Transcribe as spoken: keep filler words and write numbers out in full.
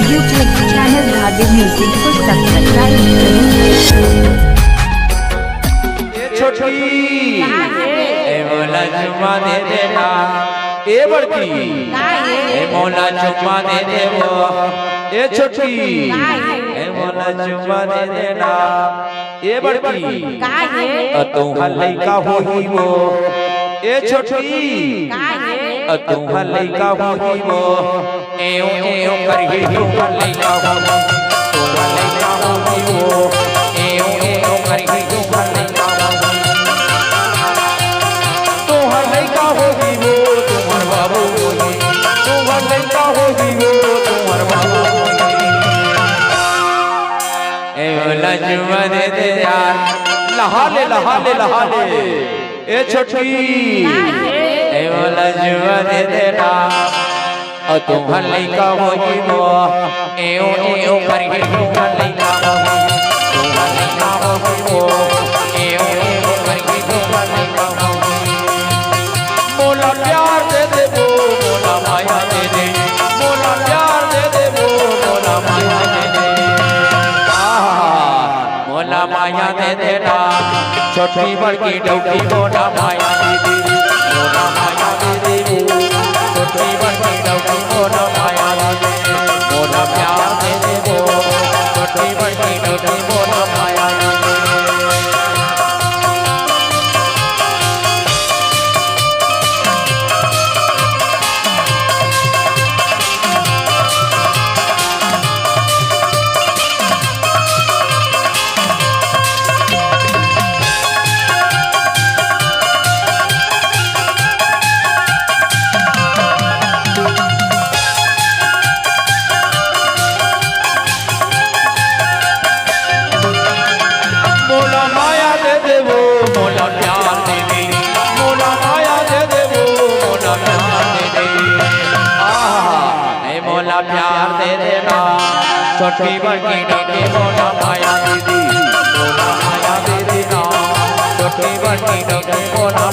YouTube channel Dhabi Music को subscribe करें। ए छोटकी, ए मोला चुम्मा दे देना। ए बड़की, ए मोला चुम्मा दे देबो। ए छोटकी, ए मोला चुम्मा दे देना। ए बड़की, अ तुँहर लइका होही वो। ए छोटकी, अ तुँहर लइका होही वो। एव एव करही तुँहर लइका होही। तुँहर लइका होही वो। एव एव करही तुँहर लइका होही। तुँहर लइका होही वो, तुँहर बाबू होही। तुँहर लइका होही वो, तुँहर बाबू होही। ए मोला चुम्मा दे दे यार। लहा ले, लहा ले, लहा ले। ए छोटकी, ए मोला चुम्मा दे देना। अ तुँहर लइका होही वो। एव एव करही तुँहर लइका होही। तुँहर लइका होही वो। एव एव करही तुँहर लइका होही। मोला प्यार दे देबो, मोला माया दे दे। मोला प्यार दे देबो, मोला माया दे दे। आहा, मोला माया दे देना। छोटकी बड़की डौकी मोला माया दे दे। मोला माया दे देबो। छोटकी बड़की डौकी मोला माया दे दे। मोला प्यार दे देबो। छोटकी बड़की डौकी मोला माया दे दे। मोला माया दे देबो, मोला प्यार दे दे। मोला माया दे देबो, मोला प्यार दे दे। आहा, ए मोला प्यार दे देना। छोटकी बड़की डौकी मोला माया दे दे। मोला माया दे देना। छोटकी बड़की डौकी मोला